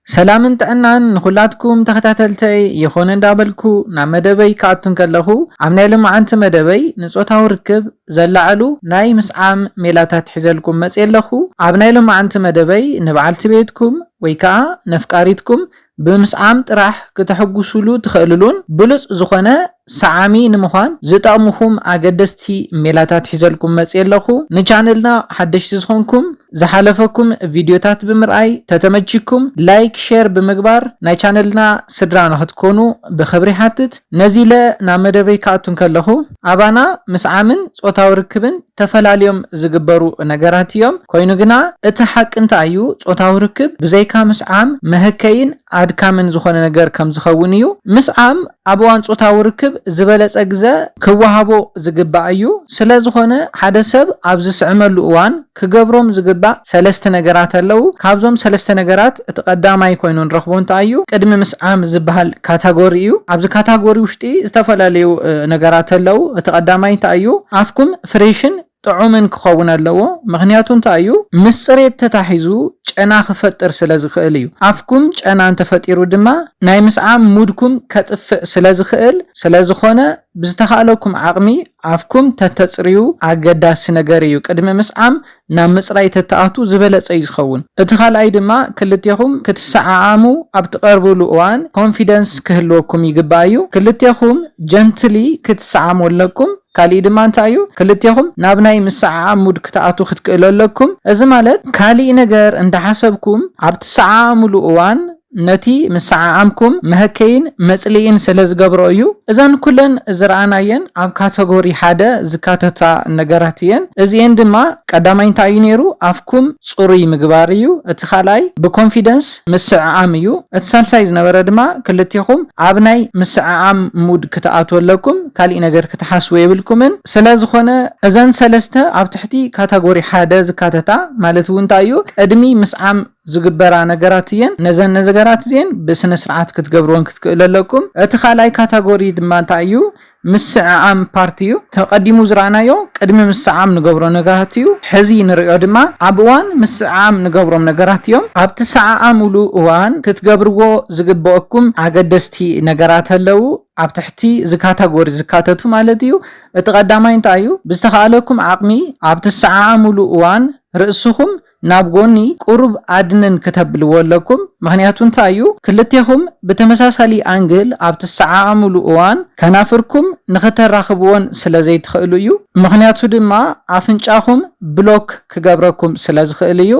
ሰላምን ጥዕናን ንኹላትኩም ተኸታተልተይ ይኹን እንዳበልኩ ናብ መደበይ ክኣቱ እንከለኹ፣ ኣብ ናይ ሎማዓንቲ መደበይ ንጾታዊ ርክብ ዘላዕሉ ናይ ምስዓም ሜላታት ሒዘልኩም መጽየ ኣለኹ። ኣብ ናይ ሎማዓንቲ መደበይ ንበዓልቲ ቤትኩም ወይ ከኣ ነፍቃሪትኩም ብምስዓም ጥራሕ ክተሐጉሱሉ ትኽእልሉን ብሉጽ ዝኾነ ሰዓሚ ንምዃን ዝጠቕምኹም ኣገደስቲ ሜላታት ሒዘልኩም መጽየ ኣለኹ። ንቻነልና ሓደሽቲ ዝኾንኩም ዝሓለፈኩም ቪድዮታት ብምርኣይ ተተመችኩም ላይክ፣ ሼር ብምግባር ናይ ቻነልና ስድራ ንኽትኮኑ ብኽብሪ ሓትት። ነዚ ኢለ ናብ መደበይ ክኣቱ እንከለኹ ኣባና ምስዓምን ጾታዊ ርክብን ተፈላልዮም ዝግበሩ ነገራት እዮም። ኮይኑ ግና እቲ ሓቂ እንታይ እዩ? ጾታዊ ርክብ ብዘይካ ምስዓም መህከይን ኣድካምን ዝኾነ ነገር ከም ዝኸውን እዩ። ምስዓም ኣብ እዋን ጾታዊ ርክብ ዝበለጸ ግዘ ክወሃቦ ዝግባእ እዩ። ስለ ዝኾነ ሓደ ሰብ ኣብ ዝስዕመሉ እዋን ክገብሮም ዝግባእ ሰለስተ ነገራት ኣለዉ። ካብዞም ሰለስተ ነገራት እቲ ቀዳማይ ኮይኑ ንረኽቦ እንታይ እዩ? ቅድሚ ምስዓም ዝበሃል ካታጎሪ እዩ። ኣብዚ ካታጎሪ ውሽጢ ዝተፈላለዩ፣ እ፣ ነገራት ኣለዉ። እቲ ቀዳማይ እንታይ እዩ? ኣፍኩም ፍሬሽን ጥዑምን ክኸውን ኣለዎ። ምኽንያቱ እንታይ እዩ? ምስ ጽሬት ተታሒዙ ጨና ክፈጥር ስለ ዝኽእል እዩ። ኣፍኩም ጨና እንተፈጢሩ ድማ ናይ ምስዓም ሙድኩም ከጥፍእ ስለ ዝኽእል፣ ስለ ዝኾነ ብዝተኻእለኩም ዓቕሚ ኣፍኩም ተተጽርዩ ኣገዳሲ ነገር እዩ። ቅድሚ ምስዓም ናብ ምጽራይ ተተኣቱ ዝበለጸ እዩ ዝኸውን። እቲ ካልኣይ ድማ ክልቴኹም ክትሰዓዓሙ ኣብ ትቐርብሉ እዋን ኮንፊደንስ ክህልወኩም ይግባእ እዩ። ክልቴኹም ጀንትሊ ክትሰዓሙ ኣለኩም። ካሊእ ድማ እንታይ እዩ? ክልቴኹም ናብ ናይ ምስዓዓም ሙድ ክትኣቱ ክትክእሉ ኣለኩም። እዚ ማለት ካሊእ ነገር እንዳሓሰብኩም ኣብ ትሰዓዓሙሉ እዋን ነቲ ምስዓዓምኩም መሀከይን መጽልኢን ስለ ዝገብሮ እዩ። እዘን ኩለን ዝረኣናየን ኣብ ካተጎሪ ሓደ ዝካተታ ነገራት እየን። እዚኤን ድማ ቀዳማይ እንታይ እዩ ነይሩ? ኣፍኩም ጽሩይ ምግባር እዩ። እቲ ካልኣይ ብኮንፊደንስ ምስዕዓም እዩ። እቲ ሳልሳይ ዝነበረ ድማ ክልቴኹም ኣብ ናይ ምስዕዓም ሙድ ክትኣትዉ ኣለኩም። ካሊእ ነገር ክትሓስቡ የብልኩምን። ስለ ዝኾነ እዘን ሰለስተ ኣብ ትሕቲ ካታጎሪ ሓደ ዝካተታ ማለት እውን እንታይ እዩ? ቅድሚ ምስዓም ዝግበራ ነገራት እየን። ነዘን ነገራት እዚኤን ብስነ ስርዓት ክትገብርዎን ክትክእሉ ኣለኩም። እቲ ካልኣይ ካታጎሪ ድማ እንታይ እዩ? ምስዕዓም ፓርት እዩ። ተቐዲሙ ዝረኣናዮ ቅድሚ ምስዓም ንገብሮ ነገራት እዩ። ሕዚ ንሪኦ ድማ ኣብ እዋን ምስዓም ንገብሮም ነገራት እዮም። ኣብ ትሰዓዓምሉ እዋን ክትገብርዎ ዝግበአኩም ኣገደስቲ ነገራት ኣለዉ። ኣብ ትሕቲ እዚ ካታጎሪ ዝካተቱ ማለት እዩ። እቲ ቀዳማይ እንታይ እዩ? ብዝተኻእለኩም ዓቕሚ ኣብ ትሰዓዓምሉ እዋን ርእስኹም ናብ ጎኒ ቁሩብ ኣድንን ክተብልዎ ኣለኩም። ምኽንያቱ እንታይ እዩ? ክልቴኹም ብተመሳሳሊ ኣንግል ኣብ ትሰዓዓምሉ እዋን ከናፍርኩም ንኽተራኽብዎን ስለ ዘይትኽእሉ እዩ። ምኽንያቱ ድማ ኣፍንጫኹም ብሎክ ክገብረኩም ስለ ዝኽእል እዩ።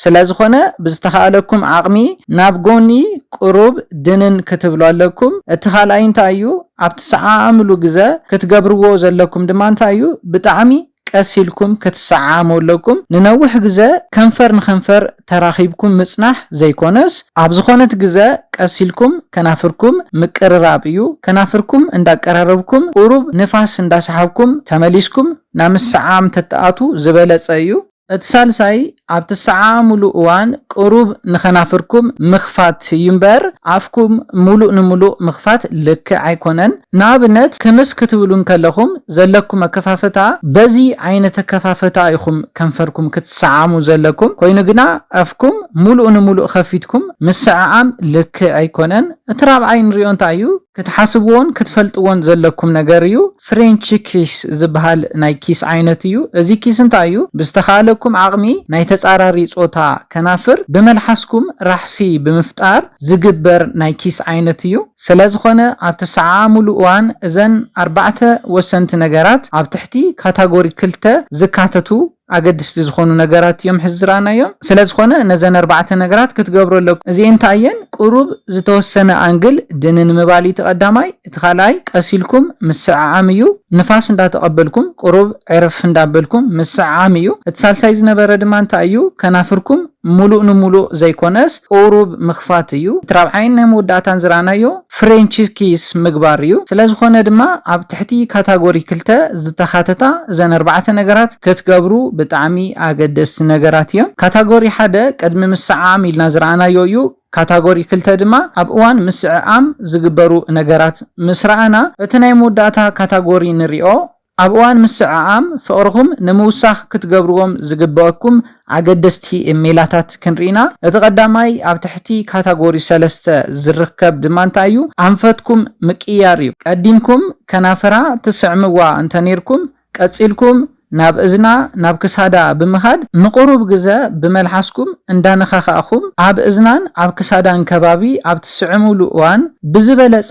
ስለ ዝኾነ ብዝተኻእለኩም ዓቕሚ ናብ ጎኒ ቁሩብ ድንን ክትብሉ ኣለኩም። እቲ ካልኣይ እንታይ እዩ? ኣብ ትሰዓዓምሉ ግዘ ክትገብርዎ ዘለኩም ድማ እንታይ እዩ? ብጣዕሚ ቀስ ኢልኩም ክትሰዓዓሙ ኣለኩም። ንነዊሕ ግዘ ከንፈር ንከንፈር ተራኺብኩም ምጽናሕ ዘይኮነስ፣ ኣብ ዝኾነት ግዘ ቀስ ኢልኩም ከናፍርኩም ምቅርራብ እዩ። ከናፍርኩም እንዳቀራረብኩም፣ ቁሩብ ንፋስ እንዳሰሓብኩም ተመሊስኩም ናብ ምስዓም ተተኣቱ ዝበለጸ እዩ። እቲ ሳልሳይ፣ ኣብ ትሰዓዓምሉ እዋን ቁሩብ ንኸናፍርኩም ምኽፋት እዩ እምበር፣ ኣፍኩም ሙሉእ ንሙሉእ ምኽፋት ልክዕ ኣይኮነን። ንኣብነት፣ ክምስ ክትብሉ እንከለኹም ዘለኩም ኣከፋፍታ፣ በዚ ዓይነት ኣከፋፍታ ኢኹም ከንፈርኩም ክትሰዓሙ ዘለኩም። ኮይኑ ግና፣ ኣፍኩም ሙሉእ ንሙሉእ ከፊትኩም ምስዓዓም ልክዕ ኣይኮነን። እቲ ራብዓይ ንሪኦ እንታይ እዩ? ክትሓስብዎን ክትፈልጥዎን ዘለኩም ነገር እዩ። ፍሬንች ኪስ ዝበሃል ናይ ኪስ ዓይነት እዩ። እዚ ኪስ እንታይ እዩ? ብዝተኻእለኩም ዓቕሚ ናይ ተጻራሪ ጾታ ከናፍር ብመልሓስኩም ራሕሲ ብምፍጣር ዝግበር ናይ ኪስ ዓይነት እዩ። ስለ ዝኾነ ኣብ ትሰዓዓምሉ እዋን እዘን ኣርባዕተ ወሰንቲ ነገራት ኣብ ትሕቲ ካታጎሪ ክልተ ዝካተቱ ኣገድስቲ ዝኾኑ ነገራት እዮም ሕዚ ዝረኣናዮም። ስለ ዝኾነ ነዘን ኣርባዕተ ነገራት ክትገብሩ ኣለኩም። እዚኤን እንታይ እየን? ቁሩብ ዝተወሰነ ኣንግል ድንን ምባል እዩ እቲ ቀዳማይ። እቲ ካልኣይ ቀስ ኢልኩም ምስዕዓም እዩ። ንፋስ እንዳተቐበልኩም ቁሩብ ዕርፍ እንዳበልኩም ምስዕዓም እዩ። እቲ ሳልሳይ ዝነበረ ድማ እንታይ እዩ? ከናፍርኩም ሙሉእ ንሙሉእ ዘይኮነስ ቁሩብ ምኽፋት እዩ። እቲ ራብዓይን ናይ መወዳእታን ዝረኣናዮ ፍሬንች ኪስ ምግባር እዩ። ስለ ዝኾነ ድማ ኣብ ትሕቲ ካታጎሪ ክልተ ዝተኻተታ እዘን ኣርባዕተ ነገራት ክትገብሩ ብጣዕሚ ኣገደስቲ ነገራት እዮም። ካታጎሪ ሓደ ቅድሚ ምስዓም ኢልና ዝረኣናዮ እዩ። ካታጎሪ ክልተ ድማ ኣብ እዋን ምስዕዓም ዝግበሩ ነገራት ምስ ረኣና፣ እቲ ናይ መወዳእታ ካታጎሪ ንሪኦ። ኣብ እዋን ምስዕዓም ፍቕርኹም ንምውሳኽ ክትገብርዎም ዝግበኣኩም ኣገደስቲ ሜላታት ክንርኢና። እቲ ቀዳማይ ኣብ ትሕቲ ካታጎሪ ሰለስተ ዝርከብ ድማ እንታይ እዩ? ኣንፈትኩም ምቅያር እዩ። ቀዲምኩም ከናፍራ ትስዕምዋ እንተኔርኩም፣ ቀጺልኩም ናብ እዝና፣ ናብ ክሳዳ ብምኻድ ንቁሩብ ግዘ ብመልሓስኩም እንዳነኻኻእኹም ኣብ እዝናን ኣብ ክሳዳን ከባቢ ኣብ ትስዕምሉ እዋን ብዝበለጸ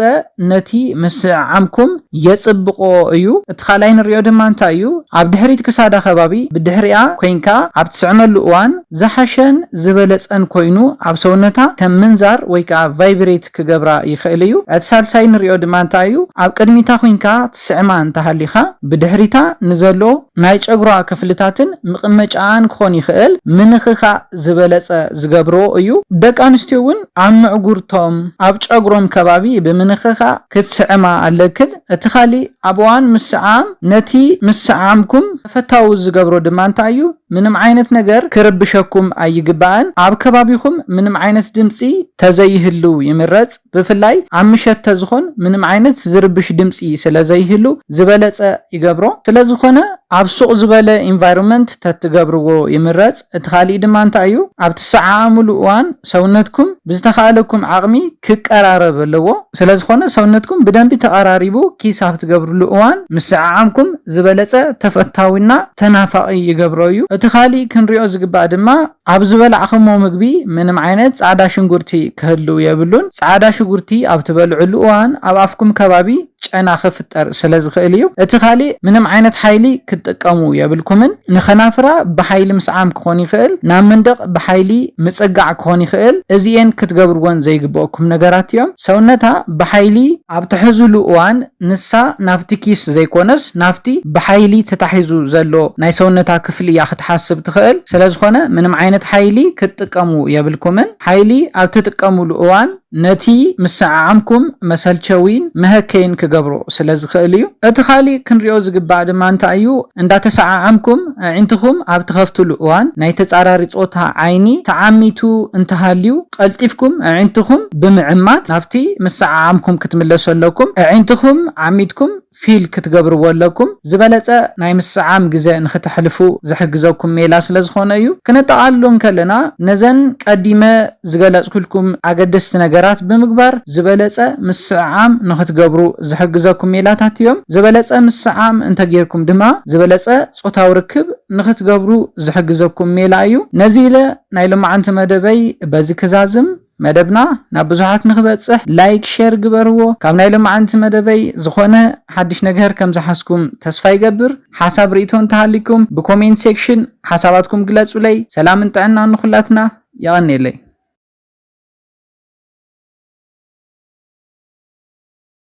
ነቲ ምስዕዓምኩም የጽብቆ እዩ። እቲ ካልኣይ ንሪኦ ድማ እንታይ እዩ? ኣብ ድሕሪት ክሳዳ ከባቢ ብድሕሪኣ ኮይንካ ኣብ ትስዕመሉ እዋን ዝሓሸን ዝበለጸን ኮይኑ ኣብ ሰውነታ ከም ምንዛር ወይ ከዓ ቫይብሬት ክገብራ ይኽእል እዩ። እቲ ሳልሳይ ንሪኦ ድማ እንታይ እዩ? ኣብ ቅድሚታ ኮይንካ ትስዕማ እንተሃሊኻ ብድሕሪታ ንዘሎ ናይ ጨጉራ ክፍልታትን ምቕመጫኣን ክኾን ይኽእል ምንኽኻእ ዝበለጸ ዝገብሮ እዩ። ደቂ ኣንስትዮ እውን ኣብ ምዕጉርቶም ኣብ ጨጉሮም ከባቢ ብምንኽኻእ ክትስዕማ ኣለክን። እቲ ካሊእ ኣብ እዋን ምስዓም ነቲ ምስዓምኩም ተፈታዊ ዝገብሮ ድማ እንታይ እዩ? ምንም ዓይነት ነገር ክርብሸኩም ኣይግባእን። ኣብ ከባቢኹም ምንም ዓይነት ድምፂ ተዘይህልው ይምረጽ። ብፍላይ ኣብ ምሸት ተዝኾን ምንም ዓይነት ዝርብሽ ድምፂ ስለ ዘይህሉ ዝበለጸ ይገብሮ። ስለዝኾነ ኣብ ሱቕ ዝበለ ኢንቫይሮንመንት ተትገብርዎ ይምረጽ። እቲ ካሊእ ድማ እንታይ እዩ? ኣብ ትሰዓዓምሉ እዋን ሰውነትኩም ብዝተኻእለኩም ዓቕሚ ክቀራረብ ኣለዎ። ስለዝኾነ ሰውነትኩም ብደንቢ ተቐራሪቡ ኪስ ኣብ ትገብርሉ እዋን ምስዓዓምኩም ዝበለጸ ተፈታዊና ተናፋቒ ይገብሮ እዩ። እቲ ካሊእ ክንሪኦ ዝግባእ ድማ ኣብ ዝበላዕኹሞ ምግቢ ምንም ዓይነት ጻዕዳ ሽንጉርቲ ክህልው የብሉን። ጻዕዳ ሽጉርቲ ኣብ ትበልዕሉ እዋን ኣብ ኣፍኩም ከባቢ ጨና ክፍጠር ስለ ዝኽእል እዩ። እቲ ካሊእ ምንም ዓይነት ሓይሊ ክትጥቀሙ የብልኩምን። ንኸናፍራ ብሓይሊ ምስዓም ክኾን ይኽእል፣ ናብ መንደቕ ብሓይሊ ምጽጋዕ ክኾን ይኽእል። እዚኤን ክትገብርወን ዘይግበኣኩም ነገራት እዮም። ሰውነታ ብሓይሊ ኣብ ትሕዝሉ እዋን ንሳ ናብቲ ኪስ ዘይኮነስ ናብቲ ብሓይሊ ተታሒዙ ዘሎ ናይ ሰውነታ ክፍሊ እያ ክትሓስብ ትኽእል። ስለዝኾነ ምንም ዓይነት ሓይሊ ክትጥቀሙ የብልኩምን። ሓይሊ ኣብ ትጥቀሙሉ እዋን ነቲ ምስዓዓምኩም መሰልቸዊን መሀከይን ክገብሮ ስለ ዝኽእል እዩ። እቲ ካሊእ ክንሪኦ ዝግባእ ድማ እንታይ እዩ? እንዳተሰዓዓምኩም ኣዒንትኹም ኣብ ትኸፍትሉ እዋን ናይ ተጻራሪ ጾታ ዓይኒ ተዓሚቱ እንተሃልዩ ቀልጢፍኩም ኣዒንትኹም ብምዕማት ናብቲ ምስዓዓምኩም ክትምለሱ ኣለኩም። ኣዒንትኹም ዓሚትኩም ፊል ክትገብርዎ ኣለኩም። ዝበለጸ ናይ ምስዓም ግዘ ንክተሕልፉ ዝሕግዘኩም ሜላ ስለ ዝኾነ እዩ። ክነጠቓልሎ እንከለና ነዘን ቀዲመ ዝገለጽኩልኩም ኣገደስቲ ነገራት ብምግባር ዝበለጸ ምስዓም ንክትገብሩ ዝሕግዘኩም ሜላታት እዮም። ዝበለጸ ምስዓም እንተጌርኩም ድማ ዝበለጸ ጾታዊ ርክብ ንክትገብሩ ዝሕግዘኩም ሜላ እዩ። ነዚ ኢለ ናይ ሎማዓንቲ መደበይ በዚ ክዛዝም። መደብና ናብ ብዙሓት ንክበጽሕ ላይክ፣ ሼር ግበርዎ። ካብ ናይ ሎማዓንቲ መደበይ ዝኾነ ሓድሽ ነገር ከም ዝሓዝኩም ተስፋ ይገብር። ሓሳብ ርእይቶ እንተሃሊኩም ብኮሜንት ሴክሽን ሓሳባትኩም ግለጹለይ። ሰላምን ጥዕናን ንኹላትና። የቐንየለይ።